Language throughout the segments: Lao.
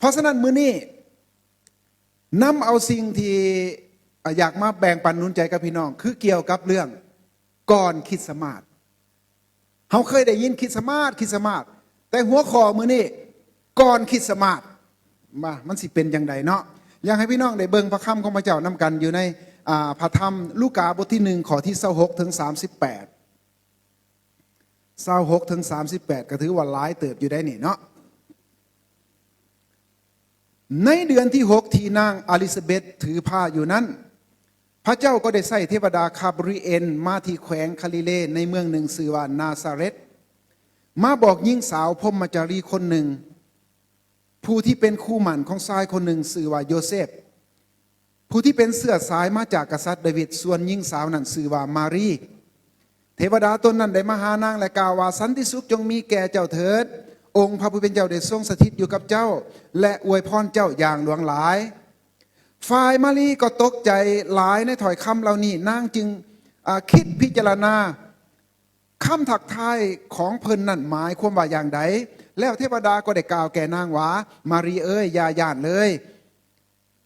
ເພາະສະນັ້ນ ມື້ນີ້ນຳເອົາສິ່ງທີ່ ອາ ຢາກມາແບ່ງປັນໜູນໃຈກັບພີ່ນ້ອງ ຄືກ່ຽວກັບເລື່ອງກ່ອນຄຣິດສະມາດ. ເຮົາເຄີຍໄດ້ຍິນຄຣິດສະມາດ ຄຣິດສະມາດ ແຕ່ຫົວຂໍ້ມື້ນີ້ ກ່ອນຄຣິດສະມາດ ວ່າມັນຊິເປັນຈັ່ງໃດເນາະ. ຢາກໃຫ້ພີ່ນ້ອງໄດ້ເບິ່ງພະຄຳຂອງພະເຈົ້ານຳກັນ ຢູ່ໃນ ອາ ພະທຳລູກາ ບົດທີໜຶ່ງ ຂໍ້ທີຊາວຫົກເຖິງສາມສິບແປດ ຊາວຫົກເຖິງສາມສິບແປດ ກໍຖືວ່າຫຼາຍເຕີບຢູ່ໄດ໋ນີ້ເນາະ. ໃນເດືອນທີຫົກ ທີ່ນາງອາລິຊາເບັດຖືພາຢູ່ນັ້ນ ພະເຈົ້າກໍໄດ້ໃຊ້ເທວະດາຄາບຣິເອນມາທີ່ແຂວງຄາລີເລ ໃນເມືອງໜຶ່ງຊື່ວ່ານາຊາເຣັດ ມາບອກຍິງສາວພົມມະຈາລີຄົນໜຶ່ງ ຜູ້ທີ່ເປັນຄູ່ໝັ້ນຂອງຊາຍຄົນໜຶ່ງຊື່ວ່າໂຢເຊບ ຜູ້ທີ່ເປັນເຊື້ອສາຍມາຈາກກະສັດດາວິດ, ສ່ວນຍິງສາວນັ້ນຊື່ວ່າມາຣີ. ເທວະດາຕົນນັ້ນໄດ້ມາຫານາງ ແລະ ກ່າວວ່າ, ສັນຕິສຸກຈົ່ງມີແກ່ເຈົ້າເຖີດ, ອົງພະຜູ້ເປັນເຈົ້າໄດ້ຊົງສະຖິດຢູ່ກັບເຈົ້າ ແລະ ອວຍພອນເຈົ້າຢ່າງຫຼວງຫຼາຍ. ຝ່າຍມາຣີກໍຕົກໃຈຫຼາຍໃນຖ້ອຍຄຳເຫຼົ່ານີ້, ນາງຈຶ່ງ ອາ ຄິດພິຈາລະນາ ຄຳທັກທາຍຂອງເພິ່ນນັ້ນໝາຍຄວາມວ່າຢ່າງໃດ? ແລ້ວເທວະດາກໍໄດ້ກ່າວແກ່ນາງວ່າ, ມາຣີເອີຍ, ຢ່າຢ້ານເລີຍ.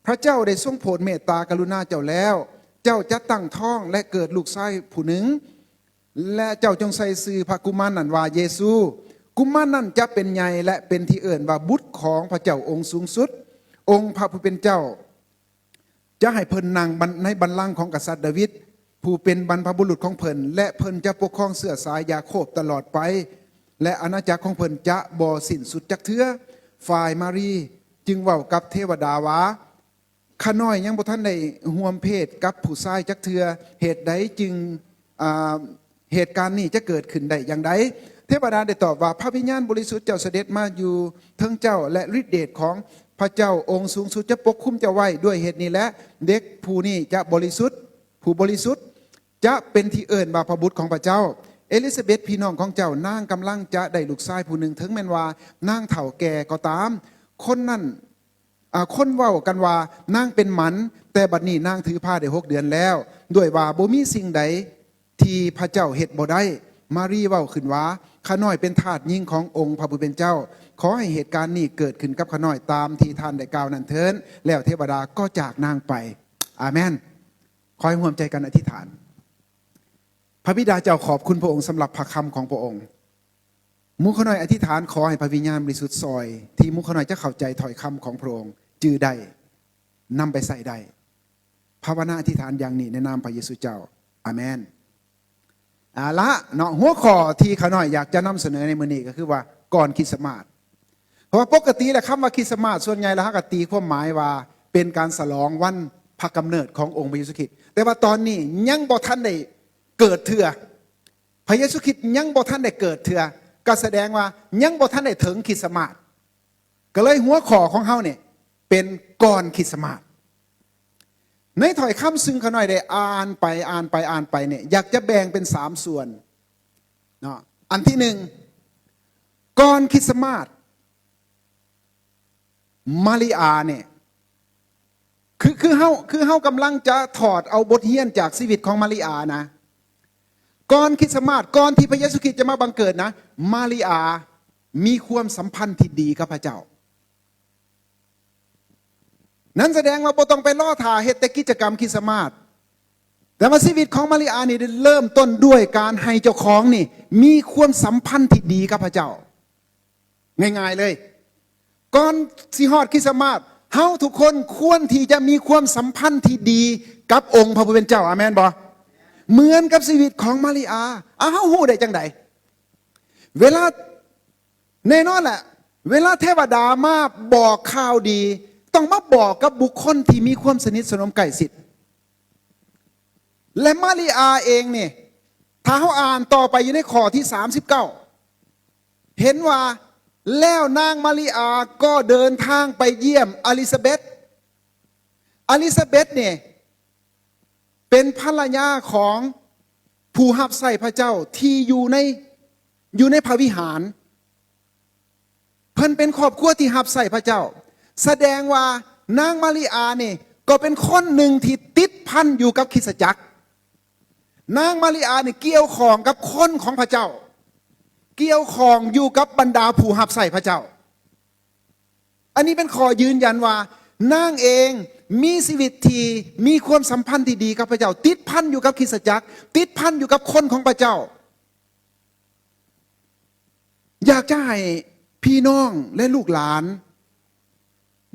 ພະເຈົ້າໄດ້ຊົງໂຜດເມດຕາກະລຸນາເຈົ້າແລ້ວ. ເຈົ້າຈະຕັ້ງທ້ອງ ແລະ ເກີດລູກຊາຍຜູ້ໜຶ່ງ, ແລະ ເຈົ້າຈົ່ງໃສ່ຊື່ພະກຸມານນັ້ນວ່າເຢຊູ. ກຸມານນັ້ນຈະເປັນໃຫຍ່ ແລະ ເປັນທີ່ເອີ້ນວ່າບຸດຂອງພະເຈົ້າອົງສູງສຸດ. ອົງພະຜູ້ເປັນເຈົ້າ ຈະໃຫ້ເພິ່ນນັ່ງບັນ- ໃນບັນລັງຂອງກະສັດດາວິດ ຜູ້ເປັນບັນພະບຸລຸດຂອງເພິ່ນ, ແລະ ເພິ່ນຈະປົກຄອງເຊື້ອສາຍຢາໂຄບຕະຫຼອດໄປ, ແລະ ອານາຈັກຂອງເພິ່ນຈະບໍ່ສິ້ນສຸດຈັກເທື່ອ. ຝ່າຍມາຣີຈຶ່ງເວົ້າກັບເທວະດາວ່າ, ຂ້ານ້ອຍຍັງບໍ່ທັນໄດ້ຮ່ວມເພດກັບຜູ້ຊາຍຈັກເທື່ອ, ເຫດໃດຈຶ່ງ ອາ ເຫດການນີ້ຈະເກີດຂຶ້ນໄດ້ຢ່າງໃດ? ເທວະດາໄດ້ຕອບວ່າ, ພະວິນຍານບໍລິສຸດເຈົ້າສະເດັດມາຢູ່ເທິງເຈົ້າ, ແລະ ລິດເດດຂອງພະເຈົ້າອົງສູງສຸດຈະປົກຄຸມເຈົ້າໄວ້. ດ້ວຍເຫດນີ້ແຫຼະ ເດັກຜູ້ນີ້ຈະບໍລິສຸດ, ຜູ້ບໍລິສຸດຈະເປັນທີ່ເອີ້ນວ່າພະບຸດຂອງພະເຈົ້າ. ເອລິຊາເບັດພີ່ນ້ອງຂອງເຈົ້າ, ນາງກຳລັງຈະໄດ້ລູກຊາຍຜູ້ໜຶ່ງ, ເຖິງແມ່ນວ່ານາງເຖົ້າແກ່ກໍຕາມ. ຄົນນັ້ນ ອາ ຄົນເວົ້າກັນວ່ານາງເປັນໝັນ, ແຕ່ບັດນີ້ນາງຖືພາໄດ້ຫົກເດືອນແລ້ວ, ດ້ວຍວ່າບໍ່ມີສິ່ງໃດທີ່ພະເຈົ້າເຮັດບໍ່ໄດ້. ມາຣີເວົ້າຂຶ້ນວ່າ, ຂ້ານ້ອຍເປັນທາດຍິງຂອງອົງພະຜູ້ເປັນເຈົ້າ. ຂໍໃຫ້ເຫດການນີ້ເກີດຂຶ້ນກັບຂ້ານ້ອຍຕາມທີ່ທ່ານໄດ້ກ່າວນັ້ນເທີ້ນ. ແລ້ວເທວະດາກໍຈາກນາງໄປ. ອາເມນ. ຂໍໃຫ້ຮ່ວມໃຈກັນອະທິຖານ. ພະບິດາເຈົ້າ, ຂອບຄຸນພະອົງສຳລັບພະຄຳຂອງພະອົງ. ໝູ່ຂ້ານ້ອຍອະທິຖານ ຂໍໃຫ້ພະວິນຍານບໍລິສຸດຊ່ອຍ ທີ່ໝູ່ຂ້ານ້ອຍຈະເຂົ້າໃຈຖ້ອຍຄຳຂອງພະອົງ, ຈື່ໄດ້, ນຳໄປໃຊ້ໄດ້. ພາວະນາອະທິຖານຢ່າງນີ້ໃນນາມພະເຢຊູເຈົ້າ. ອາເມນ. ເອົາລະເນາະ, ຫົວຂໍ້ທີ່ຂ້ານ້ອຍຢາກຈະນຳສະເໜີໃນມື້ນີ້ກໍຄືວ່າ ກ່ອນຄຣິດສະມາດ. ເພາະວ່າປົກກະຕິແລ້ວ ຄຳວ່າຄຣິດສະມາດ ສ່ວນໃຫຍ່ແລ້ວເຮົາກໍຕີຄວາມໝາຍວ່າເປັນການສະຫຼອງວັນພະກຳເນີດຂອງອົງພະເຢຊູຄຣິດ, ແຕ່ວ່າຕອນນີ້ຍັງບໍ່ທັນໄດ້ເກີດເທື່ອ. ພະເຢຊູຄຣິດຍັງບໍ່ທັນໄດ້ເກີດເທື່ອ, ກໍສະແດງວ່າຍັງບໍ່ທັນໄດ້ເຖິງຄຣິດສະມາດ. ກໍເລີຍຫົວຂໍ້ຂອງເຮົານີ້ເປັນກ່ອນຄຣິດສະມາດ. ໃນຖ້ອຍຄຳຊຶ່ງຂ້ານ້ອຍໄດ້ອ່ານໄປ, ອ່ານໄປ, ອ່ານໄປນີ້, ຢາກຈະແບ່ງເປັນສາມສ່ວນເນາະ. ອັນທີໜຶ່ງ, ກ່ອນຄຣິດສະມາດ ມາລິອານີ້ ຄື, ຄືເຮົາ, ຄືເຮົາກຳລັງຈະຖອດເອົາບົດຮຽນຈາກຊີວິດຂອງມາລິອານະ. ກ່ອນຄຣິດສະມາດ, ກ່ອນທີ່ພະເຢຊູຄຣິດຈະມາບັງເກີດນະ, ມາລິອາມີຄວາມສຳພັນທີ່ດີກັບພະເຈົ້າ. ນັ້ນສະແດງວ່າບໍ່ຕ້ອງໄປລໍຖ້າເຮັດແຕ່ກິດຈະກຳຄຣິດສະມາດ. ແຕ່ວ່າຊີວິດຂອງມາລິອານີ້ໄດ້ເລີ່ມຕົ້ນດ້ວຍການໃຫ້ເຈົ້າຂອງນີ້ມີຄວາມສຳພັນທີ່ດີກັບພະເຈົ້າ. ງ່າຍໆເລີຍ, ກ່ອນຊິຮອດຄຣິດສະມາດ, ເຮົາທຸກຄົນຄວນທີ່ຈະມີຄວາມສຳພັນທີ່ດີກັບອົງພະຜູ້ເປັນເຈົ້າ. ອາເມນບໍ່? ເໝືອນກັບຊີວິດຂອງມາລິອາ. ເອົາ, ເຮົາຮູ້ໄດ້ຈັ່ງໃດ? ເວລາ, ແນ່ນອນແຫຼະ, ເວລາເທວະດາມາບອກຂ່າວດີ, ຕ້ອງມາບອກກັບບຸກຄົນທີ່ມີຄວາມສະໜິດສະໜົມໃກ້ຊິດ. ແລະ ມາລິອາເອງນີ້, ຖ້າເຮົາອ່ານຕໍ່ໄປຢູ່ໃນຂໍ້ທີສາມສິບເກົ້າ, ເຫັນວ່າ, ແລ້ວນາງມາລິອາກໍເດີນທາງໄປຢ້ຽມອາລິຊາເບັດ. ອາລິຊາເບັດນີ້ ເປັນພັນລະຍາຂອງຜູ້ຮັບໃຊ້ພະເຈົ້າທີ່ຢູ່ໃນ, ຢູ່ໃນພະວິຫານ. ເພິ່ນເປັນຄອບຄົວທີ່ຮັບໃຊ້ພະເຈົ້າ. ສະແດງວ່ານາງມາລິອານີ້ກໍເປັນຄົນໜຶ່ງທີ່ຕິດພັນຢູ່ກັບຄຣິສຕະຈັກ. ນາງມາລິອານີ້ກ່ຽວຂ້ອງກັບຄົນຂອງພະເຈົ້າ, ກ່ຽວຂ້ອງຢູ່ກັບບັນດາຜູ້ຮັບໃຊ້ພະເຈົ້າ. ອັນນີ້ເປັນຂໍ້ຢືນຢັນວ່ານາງເອງມີຊີວິດທີ່ມີຄວາມສຳພັນທີ່ດີກັບພະເຈົ້າ, ຕິດພັນຢູ່ກັບຄຣິສຕະຈັກ, ຕິດພັນຢູ່ກັບຄົນຂອງພະເຈົ້າ. ຢາກຈະໃຫ້ພີ່ນ້ອງ ແລະ ລູກຫຼານ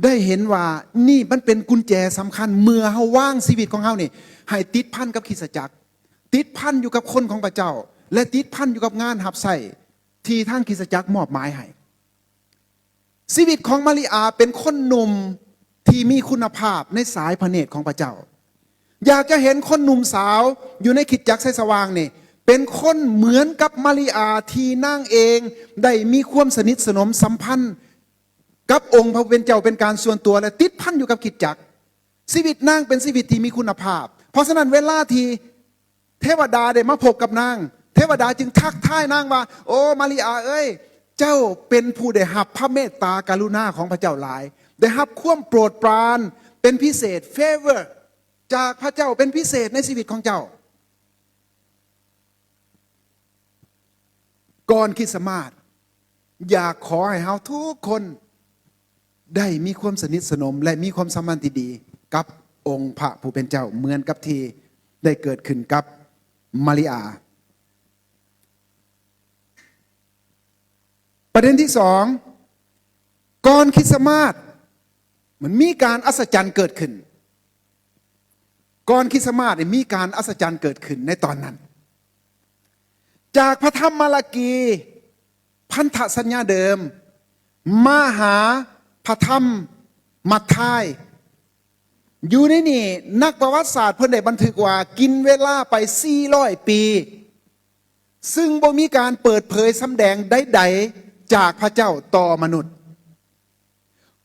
ໄດ້ເຫັນວ່ານີ້ມັນເປັນກຸນແຈສຳຄັນ ເມື່ອເຮົາວາງຊີວິດຂອງເຮົານີ້ໃຫ້ຕິດພັນກັບຄຣິສຕະຈັກ, ຕິດພັນຢູ່ກັບຄົນຂອງພະເຈົ້າ ແລະ ຕິດພັນຢູ່ກັບງານຮັບໃຊ້ທີ່ທາງຄຣິສຕະຈັກມອບໝາຍໃຫ້. ຊີວິດຂອງມາລິອາເປັນຄົນໜຸ່ມທີ່ມີຄຸນນະພາບໃນສາຍພະເນດຂອງພະເຈົ້າ. ຢາກຈະເຫັນຄົນໜຸ່ມສາວຢູ່ໃນຄຣິສຕະຈັກໄຊສະຫວ່າງນີ້ ເປັນຄົນເໝືອນກັບມາລິອາທີ່ນາງເອງໄດ້ມີຄວາມສະໜິດສະໜົມສຳພັນກັບອົງພະຜູ້ເປັນເຈົ້າເປັນການສ່ວນຕົວ ແລະ ຕິດພັນຢູ່ກັບຄຣິສຕະຈັກ. ຊີວິດນາງເປັນຊີວິດທີ່ມີຄຸນນະພາບ. ເພາະສະນັ້ນເວລາທີ່ ເທວະດາໄດ້ມາພົບກັບນາງ, ເທວະດາຈຶ່ງທັກທາຍນາງວ່າ, ໂອ້ ມາລິອາເອີຍ, ເຈົ້າເປັນຜູ້ໄດ້ຮັບພະເມດຕາກະລຸນາຂອງພະເຈົ້າຫຼາຍ, ໄດ້ຮັບຄວາມໂປດປານເປັນພິເສດ, ເຟເວີ ຈາກພະເຈົ້າເປັນພິເສດໃນຊີວິດຂອງເຈົ້າ. ກ່ອນຄຣິສຕະມາດ, ຢາກຂໍໃຫ້ເຮົາທຸກຄົນໄດ້ມີຄວາມສະໜິດສະໜົມ ແລະ ມີຄວາມສຳພັນທີ່ດີກັບອົງພະຜູ້ເປັນເຈົ້າ ເໝືອນກັບທີ່ໄດ້ເກີດຂຶ້ນກັບມາລິອາ. ປະເດັນທີສອງ, ກ່ອນຄຣິສຕະມາດ ມັນມີການອັດສະຈັນເກີດຂຶ້ນ. ກ່ອນຄຣິສຕະມາດນີ້ ມີການອັດສະຈັນເກີດຂຶ້ນໃນຕອນນັ້ນ. ຈາກພະທຳມາລາກີ ພັນທະສັນຍາເດີມ ມາຫາພະທຳມັດທາຍ. ຢູ່ໃນນີ້ ນັກປະຫວັດສາດເພິ່ນໄດ້ບັນທຶກວ່າ ກິນເວລາໄປສີ່ຮ້ອຍປີ ຊຶ່ງບໍ່ມີການເປີດເຜີຍສຳແດງໃດໆຈາກພະເຈົ້າຕໍ່ມະນຸດ.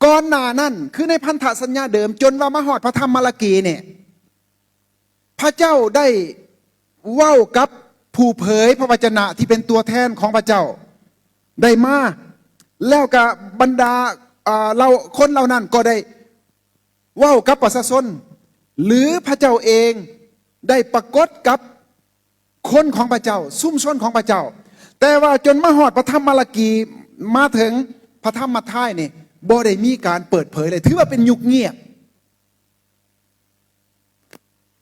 ກ່ອນໜ້ານັ້ນ ຄືໃນພັນທະສັນຍາເດີມ ຈົນວ່າມາຮອດພະທຳມາລາກີນີ້ ພະເຈົ້າໄດ້ເວົ້າກັບຜູ້ເຜີຍພະວະຈະນະທີ່ເປັນຕົວແທນຂອງພະເຈົ້າໄດ້ມາ, ແລ້ວກະບັນດາ ເອີ ເຫຼົ່າ ຄົນເຫຼົ່ານັ້ນກໍໄດ້ເວົ້າກັບປະຊາຊົນ ຫຼື ພະເຈົ້າເອງໄດ້ປາກົດກັບ ຄົນຂອງພະເຈົ້າ, ຊຸມຊົນຂອງພະເຈົ້າ. ແຕ່ວ່າຈົນມາຮອດພະທຳມາລາກີ ມາເຖິງພະທຳມັດທາຍນີ້ ບໍ່ໄດ້ມີການເປີດເຜີຍເລີຍ, ຖືວ່າເປັນຍຸກງຽບ.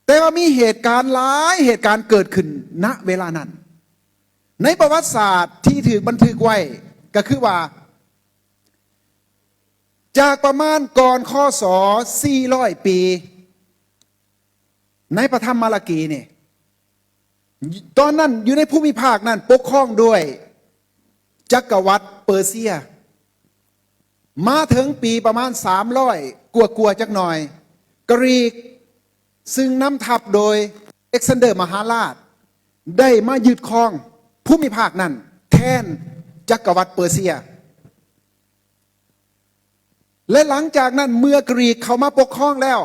ແຕ່ວ່າມີເຫດການຫຼາຍເຫດການເກີດຂຶ້ນ ນະ ເວລານັ້ນ. ໃນປະຫວັດສາດທີ່ຖືກບັນທຶກໄວ້ ກໍຄືວ່າ ຈາກປະມານກ່ອນ ຄ.ສ. ສີ່ຮ້ອຍປີ ໃນພະທຳມາລາກີນີ້ ຕອນນັ້ນຢູ່ໃນພູມິພາກນັ້ນປົກຄອງດ້ວຍຈັກກະວັດເປີເຊຍ. ມາເຖິງປີປະມານສາມຮ້ອຍກວ່າໆຈັກໜ່ອຍ, ກຣີກ ຊຶ່ງນຳທັບໂດຍເອັກຊານເດີມະຫາລາດ ໄດ້ມາຍຶດຄອງພູມິພາກນັ້ນແທນຈັກກະວັດເປີເຊຍ. ແລະ ຫຼັງຈາກນັ້ນເມື່ອກຣີກເຂົ້າມາປົກຄອງແລ້ວ,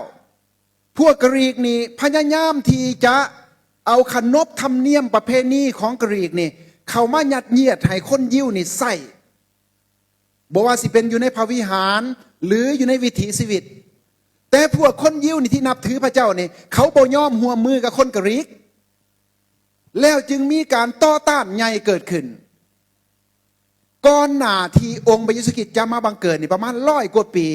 ພວກກຣີກນີ້ພະຍາຍາມທີ່ຈະເອົາຂະໜົບທຳນຽມປະເພນີຂອງກຣີກນີ້ເຂົ້າມາຍັດຍຽດໃຫ້ຄົນຢິວນີ້ໃຊ້, ບໍ່ວ່າຊິເປັນຢູ່ໃນພະວິຫານ ຫຼື ຢູ່ໃນວິຖີຊີວິດ. ແຕ່ພວກຄົນຢິວນີ້ທີ່ນັບຖືພະເຈົ້ານີ້ ເຂົາບໍ່ຍອມຮ່ວມມືກັບຄົນກຣີກ. ແລ້ວຈຶ່ງມີການຕໍ່ຕ້ານໃຫຍ່ເກີດຂຶ້ນ. ກ່ອນໜ້າທີ່ອົງພະເຢຊູຄຣິດຈະມາບັງເກີດນີ້ປະມານຮ້ອຍກວ່າປີ,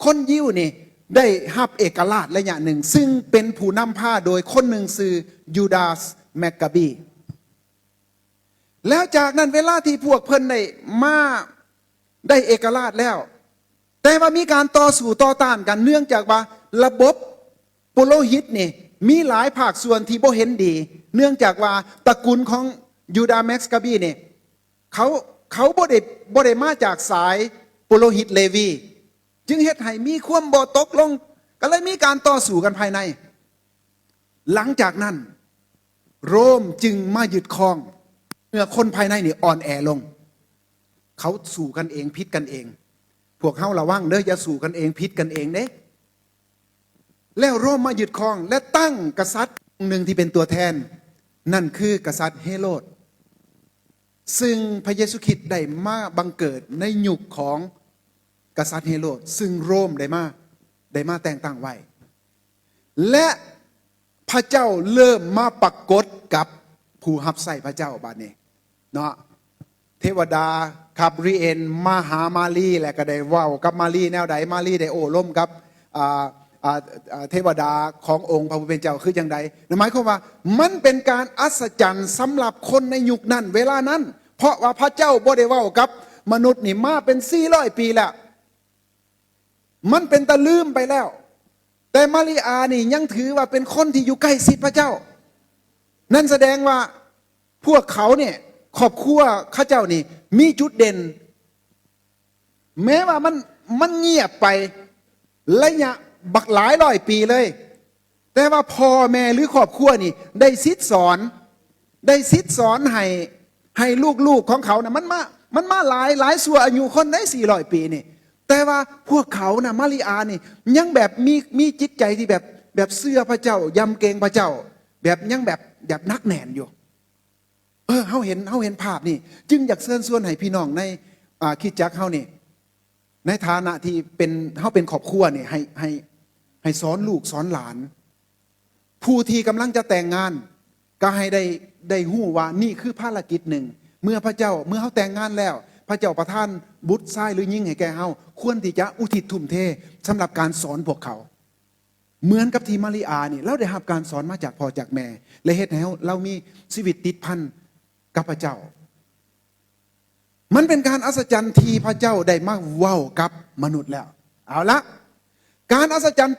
ຄົນຢິວນີ້ໄດ້ຮັບເອກະລາດໄລຍະໜຶ່ງ, ຊຶ່ງເປັນຜູ້ນຳພາໂດຍຄົນໜຶ່ງຊື່ຢູດາສແມັກກາບີ. ແລ້ວຈາກນັ້ນເວລາທີ່ພວກເພິ່ນໄດ້ມາໄດ້ເອກະລາດແລ້ວ, ແຕ່ວ່າມີການຕໍ່ສູ້ຕໍ່ຕ້ານກັນ ເນື່ອງຈາກວ່າລະບົບ ປຸໂລຫິດນີ້ມີຫຼາຍພາກສ່ວນທີ່ບໍ່ເຫັນດີ, ເນື່ອງຈາກວ່າຕະກຸນຂອງຢູດາແມັກກາບີນີ້ ເຂົາ ເຂົາບໍ່ໄດ້ ບໍ່ໄດ້ມາຈາກສາຍປຸໂລຫິດເລວີ, ຈຶ່ງເຮັດໃຫ້ມີຄວາມບໍ່ຕົກລົງ, ກໍເລີຍມີການຕໍ່ສູ້ກັນພາຍໃນ. ຫຼັງຈາກນັ້ນ ໂຣມຈຶ່ງມາຍຶດຄອງ ເມື່ອຄົນພາຍໃນນີ້ອ່ອນແອລົງ. ເຂົາສູ້ກັນເອງ, ຜິດກັນເອງ. ພວກເຮົາລະວັງເດີ້, ຢ່າສູ້ກັນເອງ, ຜິດກັນເອງເດ້. ແລ້ວໂຣມມາຍຶດຄອງ ແລະ ຕັ້ງກະສັດອົງໜຶ່ງທີ່ເປັນຕົວແທນ, ນັ້ນຄືກະສັດເຮໂຣດ, ຊຶ່ງພະເຢຊູຄຣິດໄດ້ມາບັງເກີດໃນຍຸກຂອງກະສັດເຮໂຣດ, ຊຶ່ງໂຣມໄດ້ມາ, ໄດ້ມາແຕ່ງຕັ້ງໄວ້. ແລະ ພະເຈົ້າເລີ່ມມາປາກົດກັບຜູ້ຮັບໃຊ້ພະເຈົ້າບາດນີ້ເນາະ. ເທວະດາ Gabriel ມາຫາມາຣີ ແລະກໍໄດ້ເວົ້າກັບມາຣີແນວໃດ, ມາຣີໄດ້ໂອ້ລົມກັບ ອ່າ ອ່າ ອ່າ ເທວະດາຂອງອົງພະຜູ້ເປັນເຈົ້າຄືຈັ່ງໃດ. ນັ້ນໝາຍຄວາມວ່າມັນເປັນການອັດສະຈັນສຳລັບຄົນໃນຍຸກນັ້ນເວລານັ້ນ, ເພາະວ່າພະເຈົ້າບໍ່ໄດ້ເວົ້າກັບມະນຸດນີ້ມາເປັນສີ່ຮ້ອຍປີແລ້ວ. ມັນເປັນຕາລືມໄປແລ້ວ, ແຕ່ມາລິອານີ້ຍັງຖືວ່າເປັນຄົນທີ່ຢູ່ໃກ້ຊິດພະເຈົ້າ. ນັ້ນສະແດງວ່າພວກເຂົານີ້ ຄອບຄົວເຂົາເຈົ້ານີ້ມີຈຸດເດັ່ນ, ແມ້ວ່າມັນ ມັນງຽບໄປໄລຍະບັກຫຼາຍຮ້ອຍປີເລີຍ, ແຕ່ວ່າພໍ່ແມ່ ຫຼື ຄອບຄົວນີ້ໄດ້ສິດສອນ ໄດ້ສິດສອນໃຫ້ ໃຫ້ລູກໆຂອງເຂົານະ ມັນມາ ມັນມາຫຼາຍ ຫຼາຍຊົ່ວອາຍຸຄົນໃດ ສີ່ຮ້ອຍປີນີ້. ແຕ່ວ່າພວກເຂົານະ ມາລິອານີ້ ຍັງແບບມີ ມີຈິດໃຈທີ່ແບບ ແບບເຊື່ອພະເຈົ້າ ຢຳເກງພະເຈົ້າ ແບບຍັງແບບ ແບບໜັກແໜ້ນຢູ່. ເອີ ເຮົາເຫັນ ເຮົາເຫັນພາບນີ້ ຈຶ່ງຢາກເຊີນຊວນໃຫ້ພີ່ນ້ອງໃນ ອ່າ ຄຣິສຕະຈັກເຮົານີ້ ໃນຖານະທີ່ເປັນ ເຮົາເປັນຄອບຄົວນີ້ ໃຫ້ ໃຫ້ ໃຫ້ສອນລູກສອນຫຼານ ຜູ້ທີ່ກຳລັງຈະແຕ່ງງານ ກໍໃຫ້ໄດ້ ໄດ້ຮູ້ວ່ານີ້ຄືພາລະກິດໜຶ່ງ. ເມື່ອພະເຈົ້າ ເມື່ອເຮົາແຕ່ງງານແລ້ວ ພະເຈົ້າປະທານບຸດຊາຍ ຫຼື ຍິງໃຫ້ແກ່ເຮົາ, ຄວນທີ່ຈະອຸທິດທຸ່ມເທສຳລັບການສອນພວກເຂົາ. ເໝືອນກັບທີ່ມາລິອານີ້ ລາວໄດ້ຮັບການສອນມາຈາກພໍ່ຈາກແມ່ ແລະ ເຮັດໃຫ້ເຮົາ ລາວມີຊີວິດຕິດພັນກັບພະເຈົ້າ. ມັນເປັນການອັດສະຈັນທີ່ພະເຈົ້າໄດ້ມາເວົ້າກັບມະນຸດແລ້ວ. ເອົາລະ, ການອັດສະຈັນ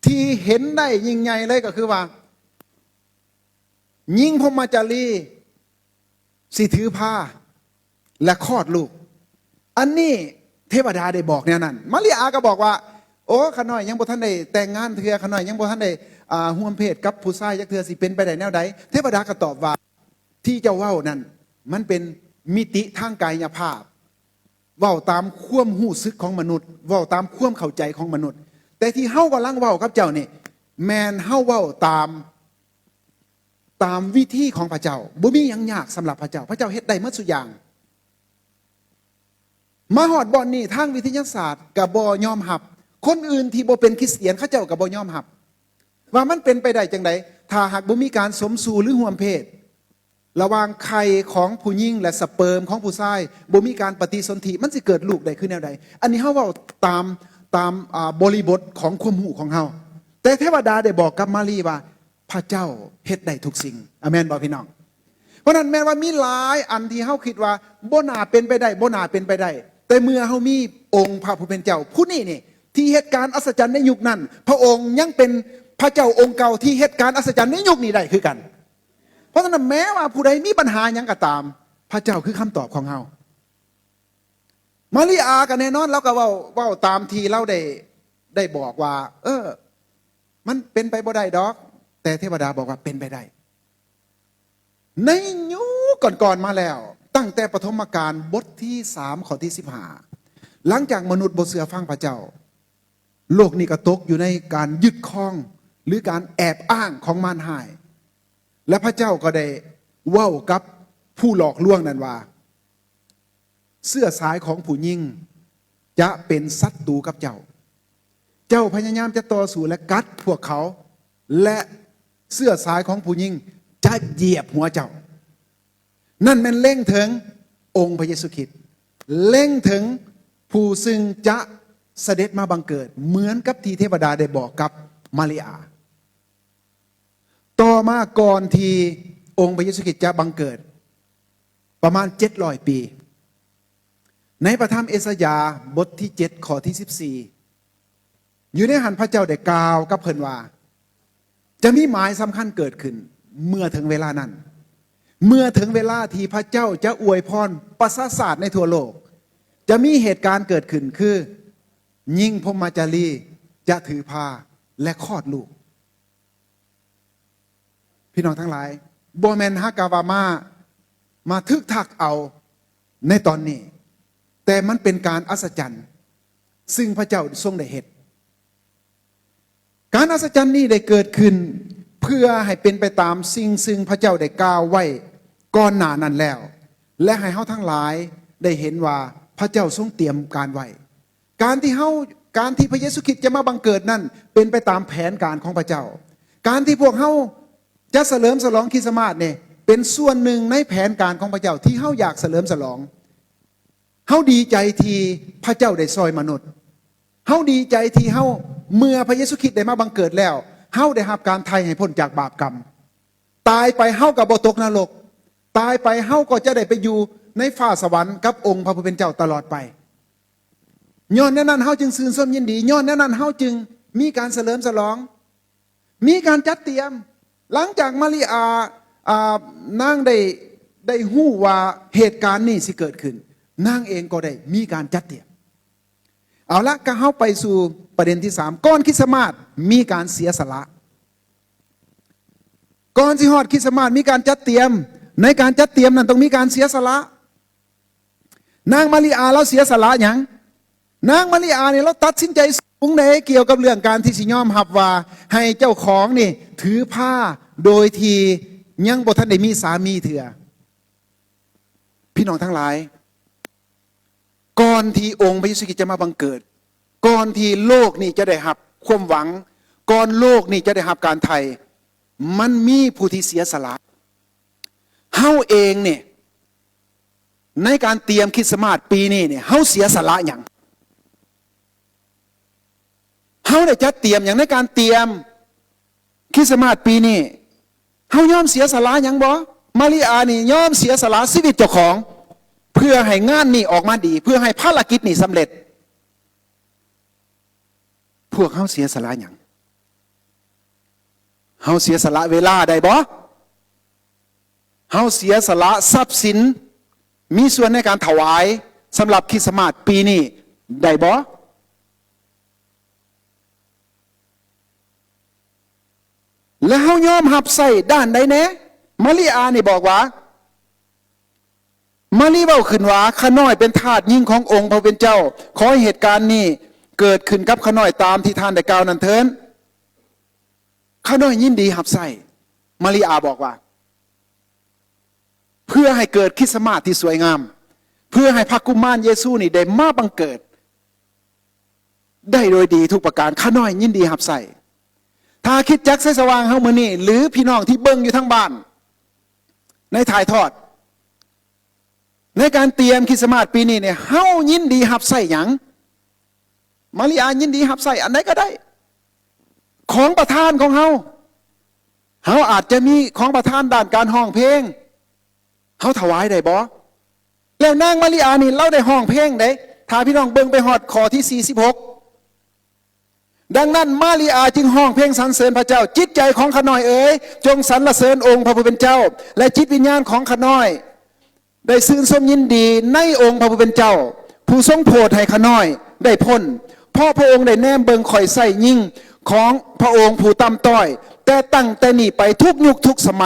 ທີ່ເຫັນໄດ້ຍິ່ງໃຫຍ່ເລີຍກໍຄືວ່າ ຍິງພົມມະຈາລີຊິຖືພາ ແລະ ຄອດລູກ. ອັນນີ້ເທວະດາໄດ້ບອກແນວນັ້ນ. ມາລິອາກໍບອກວ່າ ໂອ້ ຂ້ານ້ອຍຍັງບໍ່ທັນໄດ້ແຕ່ງງານເທື່ອ, ຂ້ານ້ອຍຍັງບໍ່ທັນໄດ້ ອ່າ ຮ່ວມເພດກັບຜູ້ຊາຍຈັກເທື່ອ, ຊິເປັນໄປໄດ້ແນວໃດ? ເທວະດາກໍຕອບວ່າ ທີ່ເຈົ້າເວົ້ານັ້ນ ມັນເປັນມິຕິທາງກາຍຍະພາບ, ເວົ້າຕາມຄວາມຮູ້ສຶກຂອງມະນຸດ, ເວົ້າຕາມຄວາມເຂົ້າໃຈຂອງມະນຸດ. ແຕ່ທີ່ເຮົາກຳລັງເວົ້າກັບເຈົ້ານີ້ ແມ່ນເຮົາເວົ້າຕາມ ຕາມວິທີຂອງພະເຈົ້າ. ບໍ່ມີຫຍັງຍາກສຳລັບພະເຈົ້າ. ພະເຈົ້າເຮັດໄດ້ໝົດທຸກຢ່າງ. ມາຮອດບ່ອນນີ້ ທາງວິທະຍາສາດກໍບໍ່ຍອມຮັບ, ຄົນອື່ນທີ່ບໍ່ເປັນຄຣິສຕຽນ ເຂົາເຈົ້າກໍບໍ່ຍອມຮັບ ວ່າມັນເປັນໄປໄດ້ຈັ່ງໃດ ຖ້າຫາກບໍ່ມີການສົມສູ່ ຫຼື ຮ່ວມເພດ ລະຫວ່າງໄຂ່ຂອງຜູ້ຍິງ ແລະ ສະເປີມຂອງຜູ້ຊາຍ, ບໍ່ມີການປະຕິສົນທິ ມັນຊິເກີດລູກໄດ້ຄືແນວໃດ? ອັນນີ້ເຮົາເວົ້າຕາມ ຕາມ ອ່າ ບໍລິບົດຂອງຄວາມຮູ້ຂອງເຮົາ. ແຕ່ເທວະດາໄດ້ບອກກັບມາຣີວ່າ ພະເຈົ້າເຮັດໄດ້ທຸກສິ່ງ. ອາເມນບໍ່ ພີ່ນ້ອງ? ເພາະນັ້ນແມ່ນວ່າມີຫຼາຍອັນທີ່ເຮົາຄິດວ່າບໍ່ໜ້າເປັນໄປໄດ້, ບໍ່ໜ້າເປັນໄປໄດ້, ແຕ່ເມື່ອເຮົາມີອົງພະຜູ້ເປັນເຈົ້າຜູ້ນີ້ນີ້ ທີ່ເຮັດການອັດສະຈັນໃນຍຸກນັ້ນ, ພະອົງຍັງເປັນພະເຈົ້າອົງເກົ່າທີ່ເຮັດການອັດສະຈັນໃນຍຸກນີ້ໄດ້ຄືກັນ. ເພາະສະນັ້ນ ແມ້ວ່າຜູ້ໃດມີບັນຫາຫຍັງກໍຕາມ, ພະເຈົ້າຄືຄຳຕອບຂອງເຮົາ. ມາລິອາກໍແນ່ນອນ ລາວກໍເວົ້າ ເວົ້າຕາມທີ່ລາວໄດ້ ໄດ້ບອກວ່າ ເອີ ມັນເປັນໄປບໍ່ໄດ້ດອກ, ແຕ່ເທວະດາບອກວ່າເປັນໄປໄດ້. ໃນຍຸກກ່ອນໆມາແລ້ວ, ຕັ້ງແຕ່ປະຖົມມະການບົດທີສາມ ຂໍ້ທີສິບຫ້າ ຫຼັງຈາກມະນຸດບໍ່ເຊື່ອຟັງພະເຈົ້າ, ໂລກນີ້ກໍຕົກຢູ່ໃນການຍຶດຄອງ ຫຼື ການແອບອ້າງຂອງມານຮ້າຍ. ແລະ ພະເຈົ້າກໍໄດ້ເວົ້າກັບຜູ້ຫຼອກລວງນັ້ນວ່າ, ເຊື້ອສາຍຂອງຜູ້ຍິງຈະເປັນສັດຕູກັບເຈົ້າ. ເຈົ້າພະຍາຍາມຈະຕໍ່ສູ້ ແລະ ກັດພວກເຂົາ, ແລະ ເຊື້ອສາຍຂອງຜູ້ຍິງຈະຢຽບຫົວເຈົ້າ. ນັ້ນແມ່ນເລັງເຖິງອົງພະເຢຊູຄຣິດ, ເລັງເຖິງຜູ້ຊຶ່ງຈະສະເດັດມາບັງເກີດ, ເໝືອນກັບທີ່ເທວະດາໄດ້ບອກກັບມາລິອາ. ຕໍ່ມາ ກ່ອນທີ່ອົງພະເຢຊູຄຣິດຈະບັງເກີດປະມານເຈັດຮ້ອຍປີ, ໃນພະທຳເອສາຍາ ບົດທີເຈັດ ຂໍ້ທີສິບສີ່ ຢູ່ໃນຫັ້ນພະເຈົ້າໄດ້ກ່າວກັບເພິ່ນວ່າ ຈະມີໝາຍສຳຄັນເກີດຂຶ້ນເມື່ອເຖິງເວລານັ້ນ, ເມື່ອເຖິງເວລາທີ່ພະເຈົ້າຈະອວຍພອນປະຊາຊາດໃນທົ່ວໂລກ, ຈະມີເຫດການເກີດຂຶ້ນຄື ຍິງພົມມະຈາລີຈະຖືພາ ແລະ ຄອດລູກ. ພີ່ນ້ອງທັງຫຼາຍ, ບໍ່ແມ່ນຫາກະວ່າມາ ມາທຶກທັກເອົາໃນຕອນນີ້, ແຕ່ມັນເປັນການອັດສະຈັນ ຊຶ່ງພະເຈົ້າຊົງໄດ້ເຮັດ. ການອັດສະຈັນນີ້ໄດ້ເກີດຂຶ້ນເພື່ອໃຫ້ເປັນໄປຕາມສິ່ງ ຊຶ່ງພະເຈົ້າໄດ້ກ່າວໄວ້ກ່ອນໜ້ານັ້ນແລ້ວ ແລະ ໃຫ້ເຮົາທັງຫຼາຍໄດ້ເຫັນວ່າພະເຈົ້າຊົງຕຽມການໄວ້. ການທີ່ເຮົາ ການທີ່ພະເຢຊູຄຣິດຈະມາບັງເກີດນັ້ນ ເປັນໄປຕາມແຜນການຂອງພະເຈົ້າ. ການທີ່ພວກເຮົາຈະສະເຫຼີມສະຫຼອງຄຣິສຕະມາດນີ້ ເປັນສ່ວນໜຶ່ງໃນແຜນການຂອງພະເຈົ້າທີ່ເຮົາຢາກສະເຫຼີມສະຫຼອງ. ເຮົາດີໃຈທີ່ພະເຈົ້າໄດ້ຊ່ອຍມະນຸດ. ເຮົາດີໃຈທີ່ເຮົາ, ເມື່ອພະເຢຊູຄຣິດໄດ້ມາບັງເກີດແລ້ວ, ເຮົາໄດ້ຮັບການໄຖ່ໃຫ້ພົ້ນຈາກບາບກຳ. ຕາຍໄປເຮົາກໍບໍ່ຕົກນະລົກ. ຕາຍໄປເຮົາກໍຈະໄດ້ໄປຢູ່ໃນຟ້າສະຫວັນກັບອົງພະຜູ້ເປັນເຈົ້າຕະຫຼອດໄປ. ຍ້ອນແນວນັ້ນເຮົາຈຶ່ງຊື່ນຊົມຍິນດີ. ຍ້ອນແນວນັ້ນເຮົາຈຶ່ງມີການສະເຫຼີມສະຫຼອງ. ມີການຈັດຕຽມ. ຫຼັງຈາກມາລິອາ, ອາ, ນາງໄດ້, ໄດ້ຮູ້ວ່າເຫດການນີ້ຊິເກີດຂຶ້ນ, ນາງເອງກໍໄດ້ມີການຈັດຕຽມ. ເອົາລະ, ກໍເຮົາໄປສູ່ປະເດັນທີສາມ. ກ່ອນຄຣິສຕະມາດມີການເສຍສະຫຼະ. ກ່ອນຊິຮອດຄຣິສຕະມາດມີການຈັດຕຽມ. ໃນການຈັດຕຽມນັ້ນຕ້ອງມີການເສຍສະຫຼະ. ນາງມາລິອາລາວເສຍສະຫຼະຫຍັງ? ນາງມາລິອານີ້ລາວຕັດສິນໃຈສູງເດ້ ກ່ຽວກັບເລື່ອງການທີ່ຊິຍອມຮັບວ່າໃຫ້ເຈົ້າຂອງນີ້ຖືພາໂດຍທີ່ຍັງບໍ່ທັນໄດ້ມີສາມີເທື່ອ. ພີ່ນ້ອງທັງຫຼາຍ, ກ່ອນທີ່ອົງພະເຢຊູຄຣິດຈະມາບັງເກີດ, ກ່ອນທີ່ໂລກນີ້ຈະໄດ້ຮັບຄວາມຫວັງ, ກ່ອນໂລກນີ້ຈະໄດ້ຮັບການໄຖ່, ມັນມີຜູ້ທີ່ເສຍສະຫຼະ. ເຮົາເອງນີ້ ໃນການຕຽມຄຣິສຕະມາດປີນີ້ນີ້ ເຮົາເສຍສະຫຼະຫຍັງ? ເຮົາໄດ້ຈັດຕຽມຫຍັງໃນການຕຽມຄຣິສຕະມາດປີນີ້? ເຮົາຍອມເສຍສະຫຼະຫຍັງບໍ່? ມາລິອານີ້ຍອມເສຍສະຫຼະຊີວິດເຈົ້າຂອງ ເພື່ອໃຫ້ງານນີ້ອອກມາດີ, ເພື່ອໃຫ້ພາລະກິດນີ້ສຳເລັດ. ພວກເຮົາເສຍສະຫຼະຫຍັງ? ເຮົາເສຍສະຫຼະເວລາໄດ້ບໍ່? ເຮົາເສຍສະຫຼະຊັບສິນ, ມີສ່ວນໃນການຖວາຍສຳລັບຄຣິສຕະມາດປີນີ້ໄດ້ບໍ່? ແລະ ເຮົາຍອມຮັບໃຊ້ດ້ານໃດແດ່? ມາລິອານີ້ບອກວ່າ, ມາລີເວົ້າຂຶ້ນວ່າ, ຂ້ານ້ອຍເປັນທາດຍິງຂອງອົງພະຜູ້ເປັນເຈົ້າ, ຂໍໃຫ້ເຫດການນີ້ເກີດຂຶ້ນກັບຂ້ານ້ອຍຕາມທີ່ທ່ານໄດ້ກ່າວນັ້ນເທີ້ນ. ຂ້ານ້ອຍຍິນດີຮັບໃຊ້, ມາລີອາບອກວ່າ, ເພື່ອໃຫ້ເກີດຄຣິສຕະມາດທີ່ສວຍງາມ, ເພື່ອໃຫ້ພະກຸມານເຢຊູນີ້ໄດ້ມາບັງເກີດ ໄດ້ໂດຍດີທຸກປະການ, ຂ້ານ້ອຍຍິນດີຮັບໃຊ້. ຖ້າຄຣິສຕະຈັກໄຊສະຫວ່າງເຮົາມື້ນີ້ ຫຼື ພີ່ນ້ອງທີ່ເບິ່ງຢູ່ທາງບ້ານ ໃນຖ່າຍທອດ ໃນການຕຽມຄຣິສຕະມາດປີນີ້ນີ້ ເຮົາຍິນດີຮັບໃຊ້ຫຍັງ? ມາລິອາຍິນດີຮັບໃຊ້ອັນໃດກໍໄດ້ ຂອງປະທານຂອງເຮົາ. ເຮົາອາດຈະມີຂອງປະທານດ້ານການຮ້ອງເພງ, ເຮົາຖວາຍໄດ້ບໍ່? ແລ້ວນາງມາລິອານີ້ລາວໄດ້ຮ້ອງເພງເດ້, ຖ້າພີ່ນ້ອງເບິ່ງໄປຮອດຂໍ້ທີສີ່ສິບຫົກ. ດັ່ງນັ້ນມາລິອາຈຶ່ງຮ້ອງເພງສັນເສີນພະເຈົ້າ, ຈິດໃຈຂອງຂ້ານ້ອຍເອີຍ, ຈົ່ງສັນລະເສີນອົງພະຜູ້ເປັນເຈົ້າ, ແລະ ຈິດວິນຍານຂອງຂ້ານ້ອຍໄດ້ຊື່ນຊົມຍິນດີໃນອົງພະຜູ້ເປັນເຈົ້າ, ຜູ້ຊົງໂຜດໃຫ້ຂ້ານ້ອຍໄດ້ພົ້ນ, ເພາະພະອົງໄດ້ແນມເບິ່ງຂ້ອຍໃຊ້ຍິງຂອງພະອົງຜູ້ຕ່ຳຕ້ອຍ, ແຕ່ຕັ້ງແຕ່ນີ້ໄປທຸກຍຸກທຸກສະໄໝ,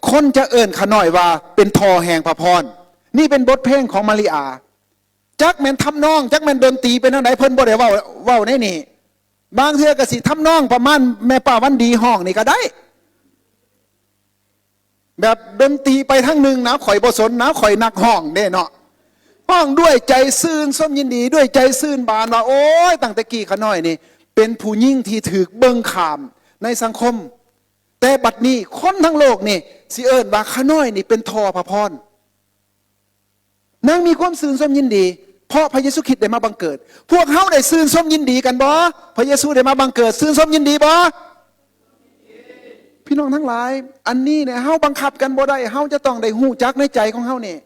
ຄົນຈະເອີ້ນຂ້ານ້ອຍວ່າເປັນທໍ່ແຫ່ງພະພອນ. ນີ້ເປັນບົດເພງຂອງມາລິອາ. ຈັກແມ່ນທຳນອງ, ຈັກແມ່ນດົນຕີເປັນແນວໃດ, ເພິ່ນບໍ່ໄດ້ເວົ້າ, ເວົ້າໃນນີ້. ບາງເທື່ອກໍຊິທຳນອງປະມານແມ່ປ້າວັນດີຮ້ອງນີ້ກໍໄດ້. ແບບດົນຕີໄປທາງໜຶ່ງນະ, ຂ້ອຍບໍ່ສົນນະ, ຂ້ອຍນັກຮ້ອງເດ້ເນາະ. ຮ້ອງດ້ວຍໃຈຊື່ນຊົມຍິນດີ, ດ້ວຍໃຈຊື່ນບານວ່າ, ໂອ້ຍ, ຕັ້ງແຕ່ກີ້ຂ້ານ້ອຍນີ້ເປັນຜູ້ຍິງທີ່ຖືກເບິ່ງຂ້າມໃນສັງຄົມ, ແຕ່ບັດນີ້ຄົນທັງໂລກນີ້ຊິເອີ້ນວ່າຂ້ານ້ອຍນີ້ເປັນທໍ່ພະພອນ. ນາງມີຄວາມຊື່ນຊົມຍິນດີ ເພາະພະເຢຊູຄຣິດໄດ້ມາບັງເກີດ. ພວກເຮົາໄດ້ຊື່ນຊົມຍິນດີກັນບໍ່? ພະເຢຊູໄດ້ມາບັງເກີດ, ຊື່ນຊົມຍິນດີບໍ່? ພີ່ນ້ອງທັງຫຼາຍ, ອັນນີ້ເນຍ ເຮົາບັງຄັບກັນບໍ່ໄດ້. ເຮົາຈະຕ້ອງໄດ້ຮູ້ຈັກໃນໃຈຂອງເຮົານີ້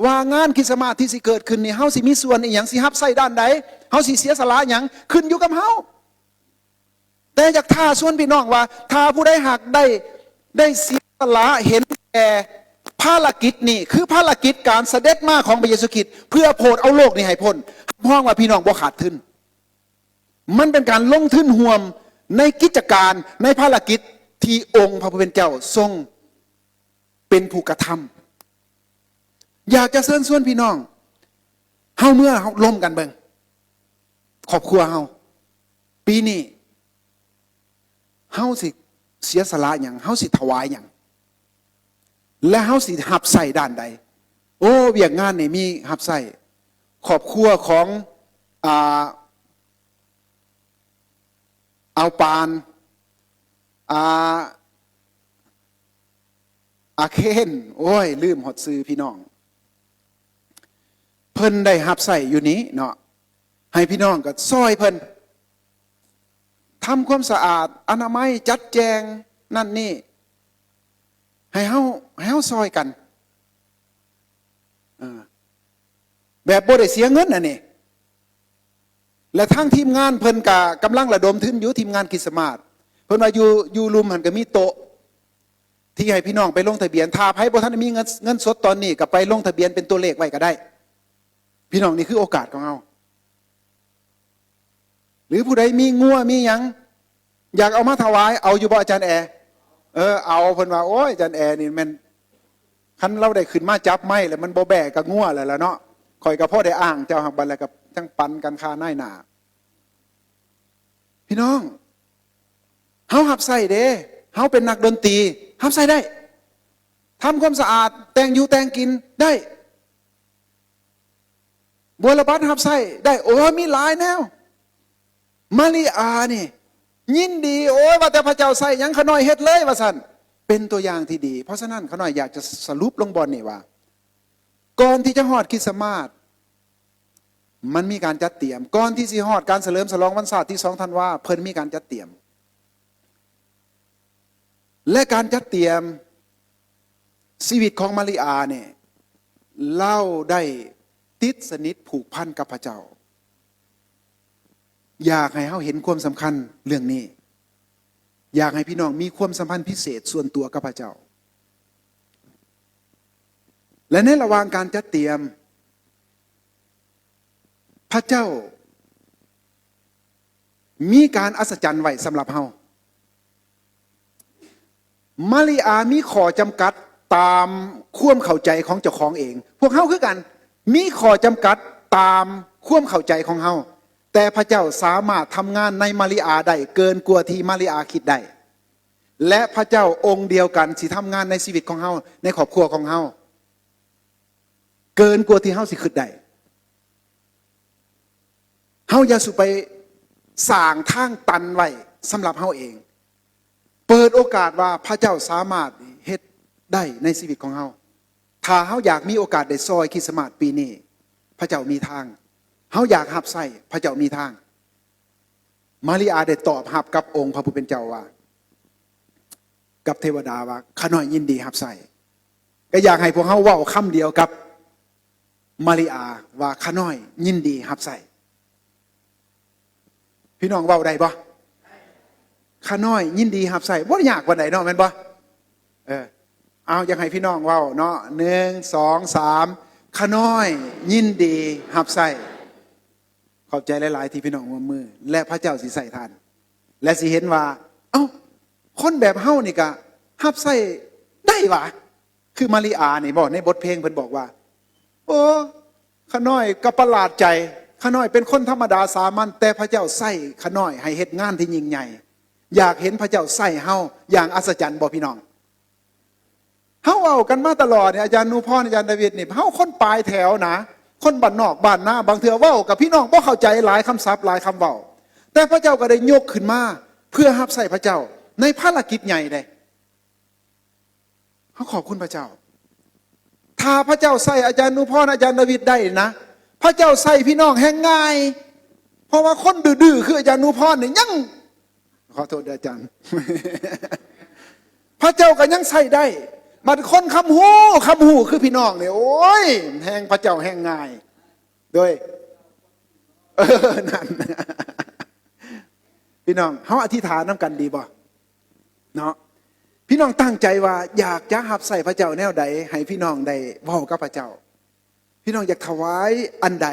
ວ່າງານຄຣິສຕະມາດທີ່ຊິເກີດຂຶ້ນນີ້ ເຮົາຊິມີສ່ວນອີ່ຫຍັງ, ຊິຮັບໃຊ້ດ້ານໃດ, ເຮົາຊິເສຍສະຫຼະຫຍັງ, ຂຶ້ນຢູ່ກັບເຮົາ. ແຕ່ຢາກທ້າຊວນພີ່ນ້ອງວ່າ ຖ້າຜູ້ໃດຫາກໄດ້, ໄດ້ເສຍສະຫຼະເຫັນແກ່ພາລະກິດນີ້, ຄືພາລະກິດການສະເດັດມາຂອງພະເຢຊູຄຣິດ ເພື່ອໂຜດເອົາໂລກນີ້ໃຫ້ພົ້ນ, ຮັບຮອງວ່າພີ່ນ້ອງບໍ່ຂາດທຶນ. ມັນເປັນການລົງທຶນຮ່ວມໃນກິດຈະການ, ໃນພາລະກິດທີ່ອົງພະຜູ້ເປັນເຈົ້າຊົງ ເປັນຜູ້ກະທຳ. ຢາກຈະເຊີນຊວນພີ່ນ້ອງ ເຮົາເມືອລົມກັນເບິ່ງ ຄອບຄົວເຮົາ ປີນີ້ເຮົາຊິເສຍສະຫຼະຫຍັງ? ເຮົາຊິຖວາຍຫຍັງ? ແລະ ເຮົາຊິຮັບໃຊ້ດ້ານໃດ? ໂອ້ ວຽກງານນີ້ມີຮັບໃຊ້. ຄອບຄົວຂອງ ອ່າ ອາວປານ ອາ ອາເຄນ ໂອ້ຍ ລືມຮອດຊື່ພີ່ນ້ອງ. ເພ พิ่นໄດ້ຮັບໃຊ້ຢູ່ນີ້ເນາະ ໃຫ້ພີ່ນ້ອງກໍຊ່ອຍເພິ່ນ ທຳຄວາມສະອາດ ອະນາໄມ ຈັດແຈງນັ້ນນີ້ ໃຫ້ເຮົາ ໃຫ້ເຮົາຊ່ອຍກັນ ເອີ ແບບບໍ່ໄດ້ເສຍເງິນອັນນີ້ ແລະ ທາງທີມງານເພິ່ນກະກຳລັງລະດົມທຶນຢູ່ ທີມງານຄຣິສຕະມາດ ເພິ່ນວ່າຢູ່ ຢູ່ລຸ່ມຫັ້ນກະມີໂຕະ ທີ່ໃຫ້ພີ່ນ້ອງໄປລົງທະບຽນ ຖ້າໃຜບໍ່ທັນໄດ້ມີເງິນ ເງິນສົດຕອນນີ້ ກໍໄປລົງທະບຽນເປັນຕົວເລກໄວ້ກໍໄດ້ ພີ່ນ້ອງ ນີ້ຄືໂອກາດຂອງເຮົາ ຫຼືຜູ້ໃດມີງົວມີຫຍັງ ຢາກເອົາມາຖວາຍ ເອົາຢູ່ບໍ່ອາຈານແອ? ເອີ ເອົາ ເພິ່ນວ່າ ໂອ້ຍ ອາຈານແອນີ້ແມ່ນ ຄັນລາວໄດ້ຂຶ້ນມາຈັບໄມ້ແລ້ວ ມັນບໍ່ແບ້ກັບງົວແລ້ວລະເນາະ ຂ້ອຍກໍພໍໄດ້ອ້າງເຈົ້າ ຫາກບັດແລ້ວກໍຈັ່ງປັນກັນຄານາຍໜ້າ ພີ່ນ້ອງ ເຮົາຮັບໃຊ້ເດ້ ເຮົາເປັນນັກດົນຕີ ຮັບໃຊ້ໄດ້ ທຳຄວາມສະອາດ ແຕ່ງຢູ່ແຕ່ງກິນໄດ້ ບົວລະບັດຮັບໃຊ້ໄດ້ ໂອ້ ມີຫຼາຍແນວ ມາລິອານີ້ຍິນດີ ໂອ້ຍ ວ່າແຕ່ພະເຈົ້າໃຊ້ຫຍັງ ຂ້ານ້ອຍເຮັດເລີຍ ວ່າຊັ້ນ ເປັນຕົວຢ່າງທີ່ດີ ເພາະສະນັ້ນ ຂ້ານ້ອຍຢາກຈະສະຫຼຸບລົງບ່ອນນີ້ວ່າ ກ່ອນທີ່ຈະຮອດຄຣິສຕະມາດ ມັນມີການຈັດຕຽມ ກ່ອນທີ່ຊິຮອດການສະເຫຼີມສະຫຼອງວັນຊາດທີສອງທັນວາ ເພິ່ນມີການຈັດຕຽມ ແລະ ການຈັດຕຽມຊີວິດຂອງມາລິອານີ້ ລາວໄດ້ຕິດສະໜິດຜູກພັນກັບພະເຈົ້າ. ຢາກໃຫ້ເຮົາເຫັນຄວາມສຳຄັນເລື່ອງນີ້. ຢາກໃຫ້ພີ່ນ້ອງມີຄວາມສຳພັນພິເສດສ່ວນຕົວກັບພະເຈົ້າ. ແລະ ໃນລະຫວ່າງການຈັດຕຽມ, ພະເຈົ້າມີການອັດສະຈັນໄວ້ສຳລັບເຮົາ. ມາລິອາມີຂໍ້ຈຳກັດຕາມຄວາມເຂົ້າໃຈຂອງເຈົ້າຂອງເອງ. ພວກເຮົາຄືກັນ ມີຂໍ້ຈຳກັດຕາມຄວາມເຂົ້າໃຈຂອງເຮົາ, ແຕ່ພະເຈົ້າສາມາດທຳງານໃນມາລິອາໄດ້ເກີນກວ່າທີ່ມາລິອາຄິດໄດ້. ແລະ ພະເຈົ້າອົງດຽວກັນຊິທຳງານໃນຊີວິດຂອງເຮົາ, ໃນຄອບຄົວຂອງເຮົາ ເກີນກວ່າທີ່ເຮົາຊິຄິດໄດ້. ເຮົາຢ່າສູ່ໄປສ້າງທາງຕັນໄວ້ສຳລັບເຮົາເອງ. ເປີດໂອກາດວ່າພະເຈົ້າສາມາດເຮັດໄດ້ໃນຊີວິດຂອງເຮົາ. ຖ້າເຮົາຢາກມີໂອກາດໄດ້ຊ່ອຍຄຣິສຕະມາດປີນີ້, ພະເຈົ້າມີທາງ. ເຮົາຢາກຮັບໃຊ້, ພະເຈົ້າມີທາງ. ມາລິອາໄດ້ຕອບຮັບກັບອົງພະຜູ້ເປັນເຈົ້າວ່າ, ກັບເທວະດາວ່າ, ຂ້ານ້ອຍຍິນດີຮັບໃຊ້. ກໍຢາກໃຫ້ພວກເຮົາເວົ້າຄຳດຽວກັບມາລິອາວ່າ, ຂ້ານ້ອຍຍິນດີຮັບໃຊ້. ພີ່ນ້ອງເວົ້າໄດ້ບໍ່? ຂ້ານ້ອຍຍິນດີຮັບໃຊ້. ບໍ່ຍາກປານໃດເນາະ, ແມ່ນບໍ່? ເອີ ເອົາ, ຢາກໃຫ້ພີ່ນ້ອງເວົ້າເນາະ. ໜຶ່ງ ສອງ ສາມ. ຂ້ານ້ອຍຍິນດີຮັບໃຊ້. ຂອບໃຈຫຼາຍໆທີ່ພີ່ນ້ອງຮ່ວມມື ແລະ ພະເຈົ້າຊິໃຊ້ທ່ານ ແລະ ຊິເຫັນວ່າ ເອົ້າ ຄົນແບບເຮົານີ້ກະຮັບໃຊ້ໄດ້ຫວາ. ຄືມາລິອານີ້ບໍ ໃນບົດເພງເພິ່ນບອກວ່າ ໂອ້ ຂ້ານ້ອຍກໍປະຫຼາດໃຈ, ຂ້ານ້ອຍເປັນຄົນທຳມະດາສາມັນ, ແຕ່ພະເຈົ້າໃຊ້ຂ້ານ້ອຍໃຫ້ເຮັດງານທີ່ຍິ່ງໃຫຍ່. ຢາກເຫັນພະເຈົ້າໃຊ້ເຮົາຢ່າງອັດສະຈັນບໍ່ ພີ່ນ້ອງ? ເຮົາເວົ້າກັນມາຕະຫຼອດນີ້ ອາຈານໜູພອນ ອາຈານດາວິດນີ້ ເຮົາຄົນປາຍແຖວນະ, ຄົນບ້ານນອກບ້ານນາ, ບາງເທື່ອເວົ້າກັບພີ່ນ້ອງບໍ່ເຂົ້າໃຈຫຼາຍຄຳສັບ ຫຼາຍຄຳເວົ້າ, ແຕ່ພະເຈົ້າກໍໄດ້ຍົກຂຶ້ນມາເພື່ອຮັບໃຊ້ພະເຈົ້າໃນພາລະກິດໃຫຍ່ເດ້. ເຮົາຂອບຄຸນພະເຈົ້າ. ຖ້າພະເຈົ້າໃຊ້ອາຈານໜູພອນ ອາຈານດາວິດໄດ້ນະ, ພະເຈົ້າໃຊ້ພີ່ນ້ອງແຮ່ງງ່າຍ, ເພາະວ່າຄົນດື້ໆຄືອາຈານໜູພອນນີ້ຍັງ ຂໍໂທດເດີອາຈານ ພະເຈົ້າກໍຍັງໃຊ້ໄດ້. ບັດຄົນຄຳຮູ້ ຄຳຮູ້ຄືພີ່ນ້ອງນີ້ ໂອ້ຍ ແຮ່ງ ພະເຈົ້າແຮ່ງງ່າຍເດີ. ເອີ ນັ້ນ ພີ່ນ້ອງ ເຮົາອະທິຖານນຳກັນດີບໍ່ເນາະ? ພີ່ນ້ອງຕັ້ງໃຈວ່າຢາກຈະຮັບໃຊ້ພະເຈົ້າແນວໃດ ໃຫ້ພີ່ນ້ອງໄດ້ເວົ້າກັບພະເຈົ້າ. ພີ່ນ້ອງຢາກຖວາຍອັນໃດ?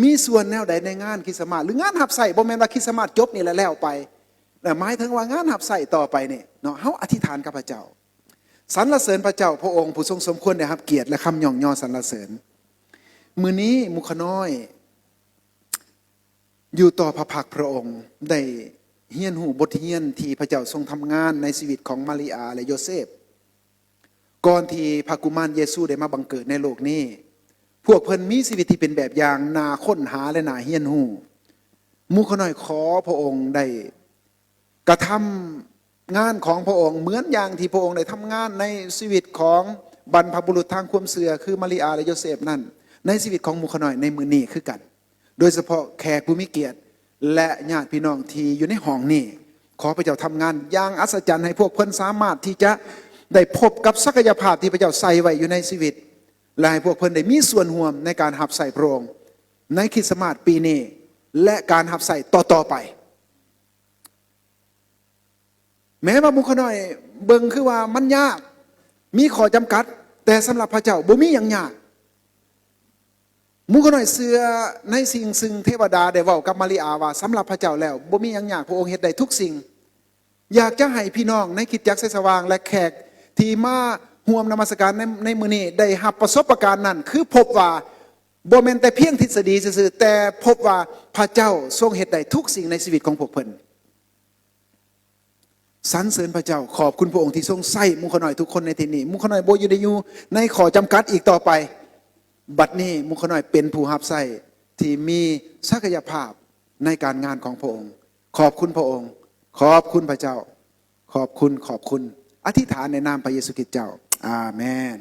ມີສ່ວນແນວໃດໃນງານຄຣິສຕະມາດ ຫຼື ງານຮັບໃຊ້? ບໍ່ແມ່ນວ່າຄຣິສຕະມາດຈົບນີ້ແລ້ວ ແລ້ວໄປ, ແຕ່ໝາຍເຖິງວ່າງານຮັບໃຊ້ຕໍ່ໄປນີ້ເນາະ, ເຮົາອະທິຖານກັບພະເຈົ້າ, ສັນລະເສີນພະເຈົ້າ, ພະອົງຜູ້ຊົງສົມຄວນໄດ້ຮັບກຽດ ແລະ ຄຳຍ້ອງຍໍສັນລະເສີນ. ມື້ນີ້ໝູ່ຂ້ານ້ອຍ ຢູ່ຕໍ່ພະພັກພະອົງ ໄດ້ຮຽນຮູ້ບົດຮຽນທີ່ພະເຈົ້າຊົງທຳງານໃນຊີວິດຂອງມາລິອາ ແລະ ໂຢເຊບ. ກ່ອນທີ່ພະກຸມານເຢຊູໄດ້ມາບັງເກີດໃນໂລກນີ້, ພວກເພິ່ນມີຊີວິດທີ່ເປັນແບບຢ່າງໜ້າຄົ້ນຫາ ແລະ ໜ້າຮຽນຮູ້. ໝູ່ຂ້ານ້ອຍຂໍພະອົງໄດ້ ກະທຳງານຂອງພະອົງເໝືອນຢ່າງທີ່ພະອົງໄດ້ທຳງານໃນຊີວິດຂອງບັນພະບຸລຸດທາງຄວາມເຊື່ອ ຄືມາລິອາ ແລະ ໂຢເຊບນັ້ນ. ໃນຊີວິດຂອງໝູ່ຂ້ານ້ອຍໃນມື້ນີ້ຄືກັນ, ໂດຍສະເພາະແຂກຜູ້ມີກຽດ ແລະ ຍາດພີ່ນ້ອງທີ່ຢູ່ໃນຫ້ອງນີ້. ຂໍພະເຈົ້າທຳງານຢ່າງອັດສະຈັນ ໃຫ້ພວກເພິ່ນສາມາດທີ່ຈະໄດ້ພົບກັບສັກກະຍະພາບທີ່ພະເຈົ້າໃສ່ໄວ້ຢູ່ໃນຊີວິດ ແລະ ໃຫ້ພວກເພິ່ນໄດ້ມີສ່ວນຮ່ວມໃນການຮັບໃຊ້ພະອົງໃນຄຣິສຕະມາດປີນີ້ ແລະ ການຮັບໃຊ້ຕໍ່ໆໄປ. ແມ້ວ່າໝູ່ຂ້ານ້ອຍເບິ່ງຄືວ່າມັນຍາກ, ມີຂໍ້ຈຳກັດ, ແຕ່ສຳລັບພະເຈົ້າບໍ່ມີຫຍັງຍາກ. ໝູ່ຂ້ານ້ອຍເຊື່ອໃນສິ່ງຊຶ່ງເທວະດາໄດ້ເວົ້າກັບມາລິອາວ່າ ສຳລັບພະເຈົ້າແລ້ວບໍ່ມີຫຍັງຍາກ, ພະອົງເຮັດໄດ້ທຸກສິ່ງ. ຢາກຈະໃຫ້ພີ່ນ້ອງໃນຄຣິສຕະຈັກໄຊສະຫວ່າງ ແລະ ແຂກທີ່ມາຮ່ວມນະມັດສະການໃນ ໃນມື້ນີ້ໄດ້ຮັບປະສົບປະການນັ້ນ, ຄືພົບວ່າບໍ່ແມ່ນແຕ່ພຽງທິດສະດີຊື່ໆ, ແຕ່ພົບວ່າພະເຈົ້າຊົງເຮັດໄດ້ທຸກສິ່ງໃນຊີວິດຂອງພວກເພິ່ນ. ສັນເສີນພະເຈົ້າ, ຂອບຄຸນພະອົງທີ່ຊົງໃຊ້ໝູ່ຂ້ານ້ອຍທຸກຄົນໃນທີ່ນີ້. ໝູ່ຂ້ານ້ອຍບໍ່ຢູ່ ໄດ້ຢູ່ໃນຂໍ້ຈຳກັດອີກຕໍ່ໄປ. ບັດນີ້ໝູ່ຂ້ານ້ອຍເປັນຜູ້ຮັບໃຊ້ທີ່ມີສັກກະຍະພາບໃນການງານຂອງພະອົງ. ຂອບຄຸນພະອົງ, ຂອບຄຸນພະເຈົ້າ, ຂອບຄຸນ, ຂອບຄຸນ. ອະທິຖານໃນນາມພະເຢຊູຄຣິດເຈົ້າ. ອາເມນ.